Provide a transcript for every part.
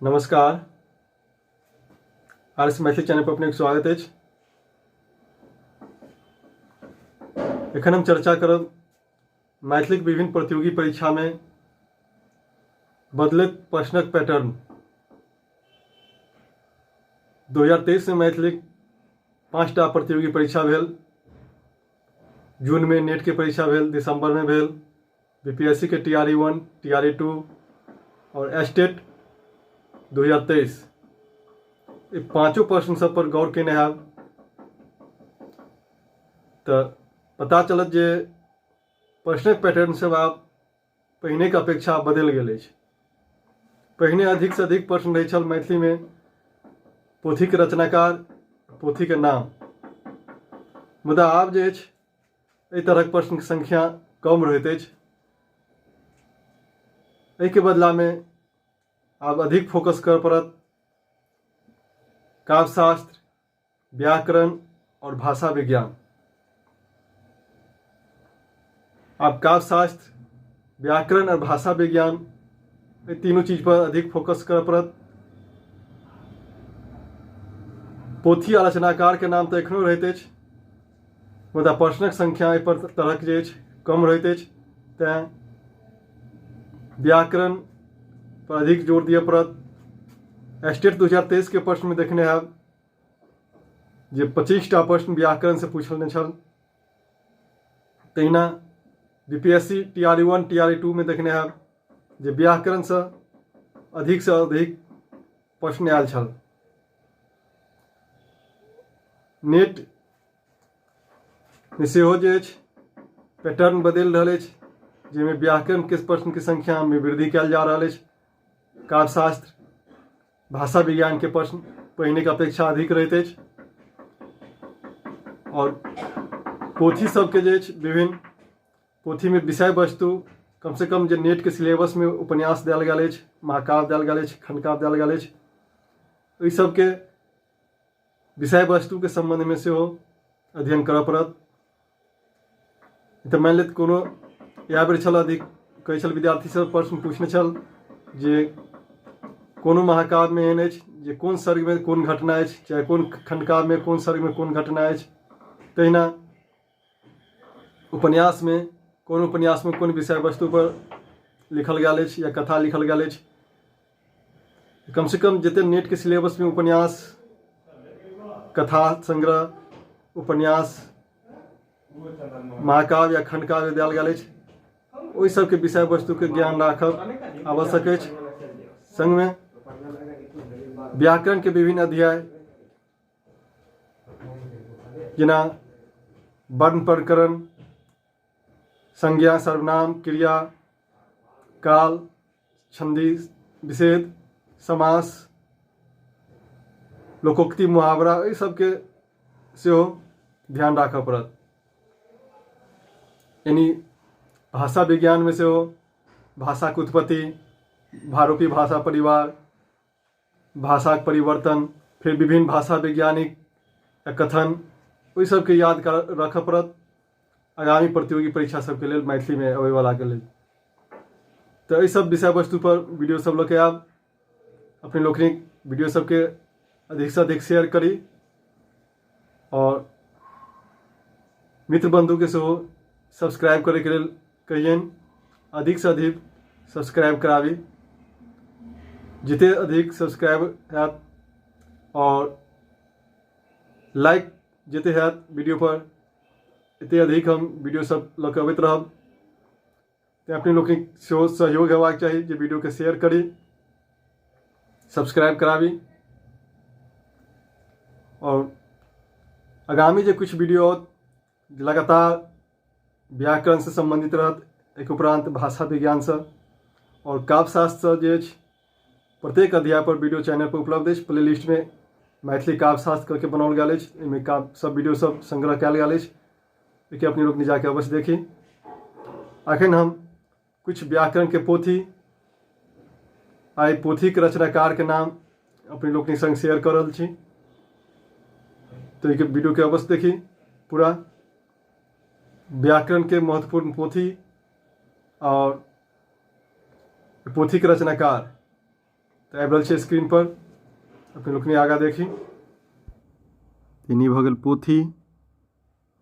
नमस्कार, R S Maithili channel पर अपनेक स्वागत अछि। एखन हम चर्चा करब मैथिलीक विभिन्न प्रतियोगी परीक्षामे बदलैत प्रश्नक पैटर्न। 2023 में मैथिलीक 5टा प्रतियोगी परीक्षा भेल। जून में नेट के परीक्षा भेल, दिसंबर में भेल बीपीएससी के टीआरई 1, टीआरई 2 और एसटेट 2023। ई पांचों प्रश्न सब पर गौर केने हैब तऽ पता चलत जे प्रश्नक पैटर्न सब आब पहिनेके अपेक्षा बदलि गेल अछि। पहिने अधिकसँ अधिक प्रश्न रहै छल मैथिलीमे पोथीके रचनाकार, पोथीके नाम, मुदा आब जे अछि एहि तरहक प्रश्नके संख्या कम रहैत अछि। एहिके बदलामे आब अधिक फोकस करऽ पड़त काव्यशास्त्र, व्याकरण और भाषा विज्ञान। आब काव्यशास्त्र, व्याकरण और भाषा विज्ञान एहि तीनू चीज पर अधिक फोकस करऽ पड़त। पोथी आ रचनाकार के नाम तऽ एखनो रहैत अछि, मुदा प्रश्नक संख्या एहि पर तरहक जे अछि कम रहैत अछि, तैँ व्याकरण पर अधिक जोर दिअ पड़त। स्टेट 2023 के प्रश्न में देखने हैब जे 25टा प्रश्न व्याकरण से पूछल नहि छल। तहिना बीपीएससी टीआरई 1, टीआरई 2 में देखने हैब जे व्याकरण से अधिक से अधिक प्रश्न आयल छल। नेट मे सेहो जे अछि पैटर्न बदलि रहल अछि, जाहिमे व्याकरण के प्रश्न के संख्या में वृद्धि कयल जा रहल अछि। काव्यशास्त्र, भाषा विज्ञान के प्रश्न पहिने के अपेक्षा अधिक रहैत अछि और पोथी सबके जे अछि विभिन्न पोथी में विषय वस्तु कम से कम जे नेट के सिलेबस में उपन्यास देल गेल अछि, महाकाव्य देल गेल अछि, खंडकाव्य देल गेल अछि, ओहि सबके विषय वस्तु के संबंध में सेहो अध्ययन करऽ पड़त। तऽ मानि लिअ कोनो इएह बेर छल, अधिक कहै छल विद्यार्थी सब प्रश्न पूछने छल जे कोनो महाकाव्यमे एहन अछि जे कोन सर्गमे कोन घटना अछि, चाहे कोन खंडकाव्यमे कोन सर्गमे कोन घटना अछि। तहिना उपन्यासमे कोन उपन्यासमे कोन विषय वस्तु पर लिखल गेल अछि या कथा लिखल गेल अछि। कम से कम जते नेट के सिलेबस में उपन्यास, कथा संग्रह, उपन्यास, महाकाव्य या खंडकाव्य देल गेल अछि, ओहि सबके विषय वस्तु के ज्ञान राखब आवश्यक अछि। संगमे व्याकरण के विभिन्न अध्याय जेना वर्ण प्रकरण, संज्ञा, सर्वनाम, क्रिया, काल, छंदी, विषेद, समास, लोकोक्ति, मुहावरा, एहि सबके सेहो ध्यान राखऽ पड़त। यानी भाषा विज्ञानमे सेहो भाषाके उत्पत्ति, भारोपी भाषा परिवार, भाषाक परिवर्तन, फेर विभिन्न भाषा वैज्ञानिक कथन, ओहि सबके याद राखऽ पड़त आगामी प्रतियोगी परीक्षा सबके लेल, मैथिलीमे अबैवलाके लेल। तऽ एहि सब विषय वस्तु पर वीडियो सब लऽ के आयब। अपने लोकनिक वीडियो सबके अधिकसँ अधिक शेयर करी और मित्र बंधुके सेहो सब्सक्राइब करैके लेल कहियनि। अधिकसँ अधिक सब्सक्राइब कराबी, जते अधिक सब्सक्राइब हैत और लाइक जते हैत वीडियो पर, एते अधिक हम वीडियो सब लऽ के अबैत रहब। तेँ अपने लोकनिक सेहो सहयोग हेबाक चाही जे वीडियोके शेयर करी, सब्सक्राइब कराबी और आगामी जे किछु वीडियो आओत लगातार व्याकरणसँ सम्बन्धित रहत। एहिके उपरान्त भाषा विज्ञानसँ और काव्यशास्त्रसँ जे अछि प्रत्येक अध्याय पर वीडियो चैनल पर उपलब्ध अछि। प्ले लिस्टमे मैथिली काव्यशास्त्र करके बनाओल गेल अछि, एहिमे काव्य सब वीडियो सब संग्रह कयल गेल अछि, एहिके अपने लोकनि जाके अवश्य देखी। अखन हम किछु व्याकरणके पोथी आ एहि पोथीके रचनाकारके नाम अपने लोकनि संग शेयर कऽ रहल छी, तऽ एहिके वीडियोके अवश्य देखी पूरा। व्याकरणके महत्वपूर्ण पोथी और पोथीके रचनाकार। तऽ आबि रहल छै स्क्रीन पर अपने लोकनि आगाँ देखी। ई भऽ गेल पोथी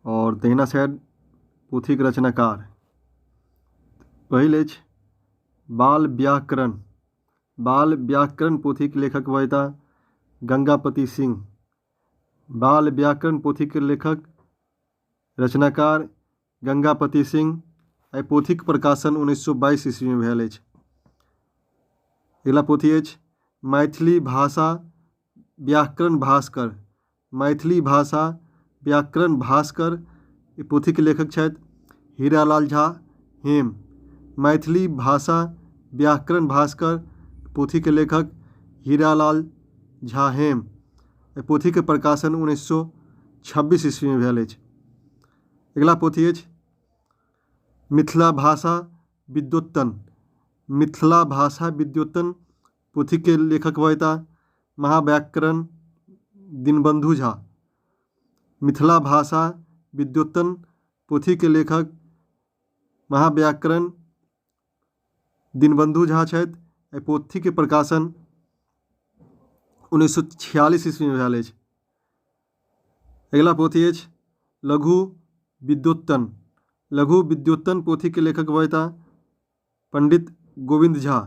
आओर दहिना साइड पोथीके रचनाकार। पहिल अछि बाल व्याकरण। बाल व्याकरण पोथीके लेखक भऽ जेताह गंगापति सिंह। बाल व्याकरण पोथीके लेखक रचनाकार गंगापति सिंह। एहि पोथीक प्रकाशन 1922 ईस्वीमे भेल अछि। अगिला पोथी अछि मैथिली भाषा व्याकरण भास्कर। मैथिली भाषा व्याकरण भास्कर ई पोथीके लेखक छथि हीरालाल झा हेम। मैथिली भाषा व्याकरण भास्कर पोथीके लेखक हीरालाल झा हेम। एहि पोथीके प्रकाशन 1926 ईस्वीमे भेल अछि। अगिला पोथी अछि मिथिला भाषा विद्योतन। मिथिला भाषा विद्योतन पोथीके लेखक भऽ जेताह महाव्याकरण दीनबन्धु झा। मिथिला भाषा विद्योतन पोथीके लेखक महाव्याकरण दीनबन्धु झा छथि। एहि पोथीके प्रकाशन 1946 ईस्वीमे भेल अछि। अगिला पोथी अछि लघु विद्योतन। लघु विद्योतन पोथीके लेखक भऽ जेताह पंडित गोविन्द झा।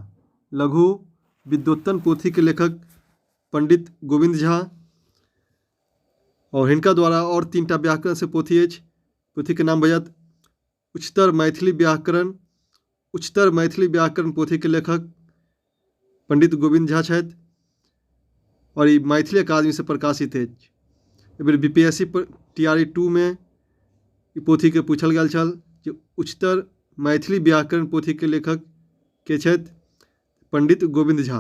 लघु विद्योतन पोथीके लेखक पंडित गोविन्द झा। और हिनका द्वारा और 3टा व्याकरण से पोथी अछि। पोथीके नाम भऽ जायत उच्चतर मैथिली व्याकरण। उच्चतर मैथिली व्याकरण पोथीके लेखक पंडित गोविन्द झा छथि और ई मैथिली अकादमी से प्रकाशित अछि। एहि बेर B P S C T R E 2 मे ई पोथीके पूछल गेल छल जे उच्चतर मैथिली व्याकरण पोथीके लेखक के छथि? पंडित गोविन्द झा।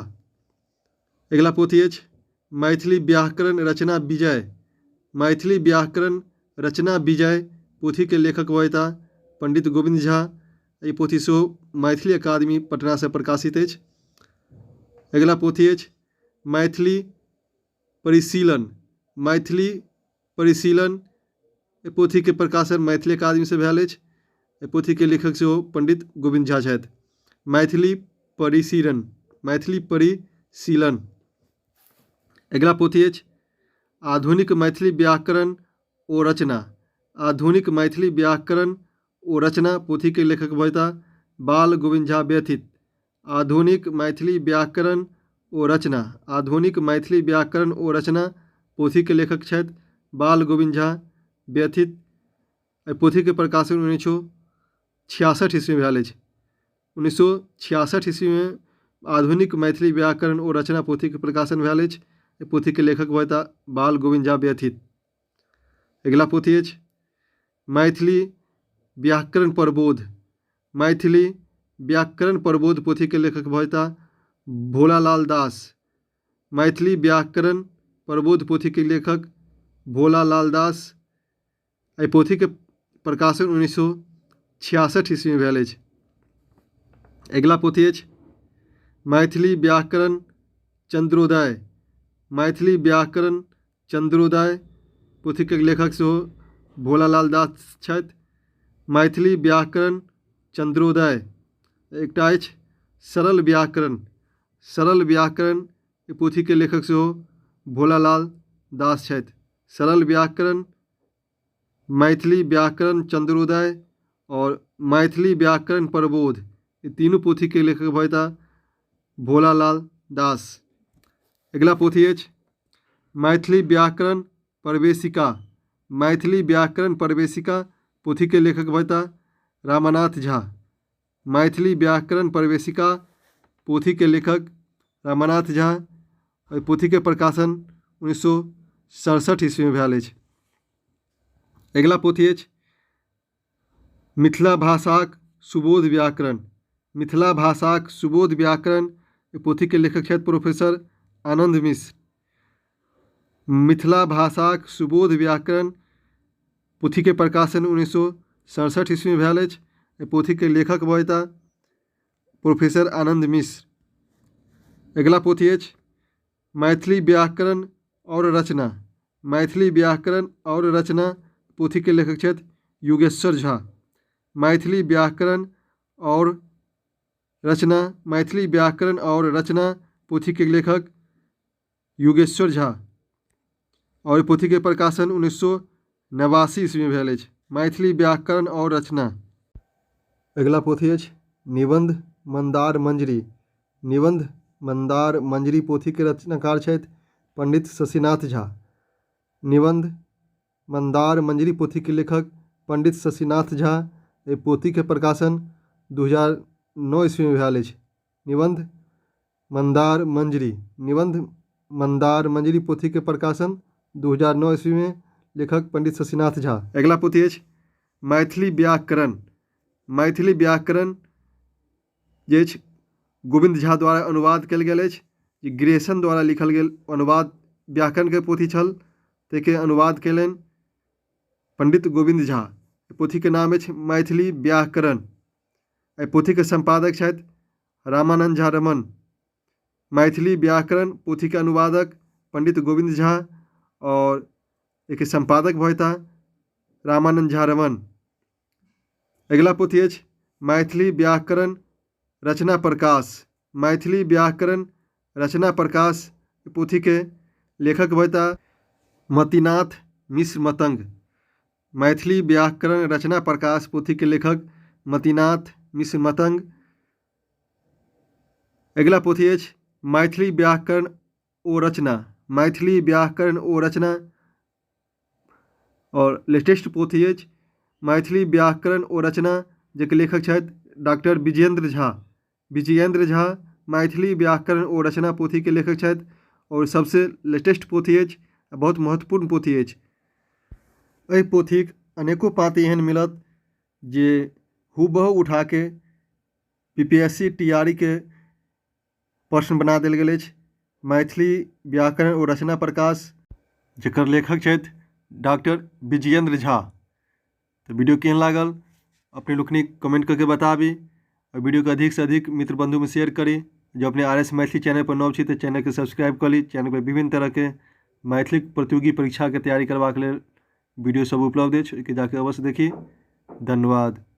अगिला पोथी अछि मैथिली व्याकरण रचना विजय। मैथिली व्याकरण रचना विजय पोथीके लेखक भऽ जेताह पंडित गोविन्द झा। ई पोथी सेहो मैथिली अकादमी पटना से प्रकाशित अछि। अगिला पोथी अछि मैथिली परिशीलन। मैथिली परिशीलन एहि पोथीके प्रकाशन मैथिली अकादमी से भेल अछि। एहि पोथीके लेखक सेहो पंडित गोविन्द झा छथि। मैथिली परिशीलन। मैथिली परिशीलन। अगिला पोथी अछि आधुनिक मैथिली व्याकरण ओ रचना। आधुनिक मैथिली व्याकरण ओ रचना पोथीके लेखक भऽ जेताह बाल गोविन्द झा व्यथित। आधुनिक मैथिली व्याकरण ओ रचना। आधुनिक मैथिली व्याकरण ओ रचना पोथीके लेखक छथि बाल गोविन्द झा व्यथित। एहि पोथीके प्रकाशन 1966 ईस्वीमे भेल अछि। 1966 ईस्वीमे आधुनिक मैथिली व्याकरण ओ रचना पोथीके प्रकाशन भेल अछि। एहि पोथीके लेखक भऽ जेताह बाल गोविन्द झा व्यथित। अगिला पोथी अछि मैथिली व्याकरण प्रबोध। मैथिली व्याकरण प्रबोध पोथीके लेखक भऽ जेताह भोलालाल दास। मैथिली व्याकरण प्रबोध पोथीके लेखक भोलालाल दास। एहि पोथीके प्रकाशन 1966 ईस्वीमे भेल अछि। अगिला पोथी अछि मैथिली व्याकरण चंद्रोदय। मैथिली व्याकरण चंद्रोदय पोथीके लेखक सेहो भोलालाल दास छथि। मैथिली व्याकरण चंद्रोदय। एकटा अछि सरल व्याकरण। सरल व्याकरण पोथीके लेखक सेहो भोलालाल दास छथि। सरल व्याकरण, मैथिली व्याकरण चंद्रोदय और मैथिली व्याकरण प्रबोध ई तीनू पोथीके लेखक भऽ जेताह भोलालाल दास। अगिला पोथी अछि मैथिली व्याकरण प्रवेशिका। मैथिली व्याकरण प्रवेशिका पोथीके लेखक भऽ जेताह रमानाथ झा। मैथिली व्याकरण प्रवेशिका पोथीके लेखक रमानाथ झा। एहि पोथीके प्रकाशन 1967 ईस्वीमे भेल अछि। अगिला पोथी अछि मिथिला भाषाक सुबोध व्याकरण। मिथिला भाषाक सुबोध व्याकरण पोथीके लेखक छथि प्रोफेसर आनंद मिश्र। मिथिला भाषाक सुबोध व्याकरण पोथीके प्रकाशन 1967 ईस्वीमे भेल अछि। एहि पोथीके लेखक भऽ जेताह प्रोफेसर आनंद मिश्र। अगिला पोथी अछि मैथिली व्याकरण और रचना। मैथिली व्याकरण और रचना पोथीके लेखक छथि योगेश्वर झा। मैथिली व्याकरण और रचना, मैथिली व्याकरण और रचना पोथीके लेखक युगेश्वर झा आओर पोथीके प्रकाशन 1989 ईस्वीमे भेल अछि। मैथिली व्याकरण आओर रचना। अगिला पोथी अछि निबन्ध मन्दार मंजरी। निबन्ध मन्दार मंजरी पोथीके रचनाकार छथि पंडित शशिनाथ झा। निबन्ध मन्दार मंजरी पोथीके लेखक पंडित शशिनाथ झा। एहि पोथीके प्रकाशन 2009 ईस्वीमे भेल अछि। निबन्ध मन्दार मंजरी। निबन्ध मन्दार मंजरी पोथीके प्रकाशन 2009 ईस्वीमे, लेखक पंडित शशिनाथ झा। अगिला पोथी अछि मैथिली व्याकरण। मैथिली व्याकरण जे अछि गोविन्द झा द्वारा अनुवाद कयल गेल अछि। जे ग्रियर्सन द्वारा लिखल गेल अनुवाद व्याकरणके पोथी छल, ताहिके अनुवाद कयलनि पंडित गोविन्द झा। पोथीके नाम अछि मैथिली व्याकरण। एहि पोथीके सम्पादक छथि रामानन्द झा रमण। मैथिली व्याकरण पोथीके अनुवादक पंडित गोविन्द झा आओर एहिके सम्पादक भऽ जेताह रामानन्द झा रमण। अगिला पोथी अछि मैथिली व्याकरण रचना प्रकाश। मैथिली व्याकरण रचना प्रकाश पोथीके लेखक भऽ जेताह मतिनाथ मिश्र मतंग। मैथिली व्याकरण रचना प्रकाश पोथीके लेखक मतिनाथ मिश्र मतंग। अगिला पोथी अछि मैथिली व्याकरण ओ रचना। मैथिली व्याकरण ओ रचना आओर लेटेस्ट पोथी अछि मैथिली व्याकरण ओ रचना, जाहिके लेखक छथि डॉक्टर विजयेन्द्र झा। विजयेन्द्र झा मैथिली व्याकरण ओ रचना पोथीके लेखक छथि आओर सबसे लेटेस्ट पोथी अछि आ बहुत महत्वपूर्ण पोथी अछि। एहि पोथीक अनेको पाँति एहन मिलत जे हूबहू उठाके P P S C T R E के प्रश्न बना देल गेल अछि। मैथिली व्याकरण ओ रचना प्रकाश, जकर लेखक छथि डॉक्टर विजयेन्द्र झा। तऽ वीडियो केहन लागल अपने लोकनि कमेंट करके बताबी आओर वीडियोके अधिकसँ अधिक मित्र बन्धुमे शेयर करी। जँ अपने आर एस मैथिली चैनल पर नव छी तऽ चैनलके सब्सक्राइब कऽ ली। चैनल पर विभिन्न तरहके मैथिली प्रतियोगी परीक्षाके तैयारी करबाक लेल वीडियो सब उपलब्ध अछि, ओहिके जाके अवश्य देखी। धन्यवाद।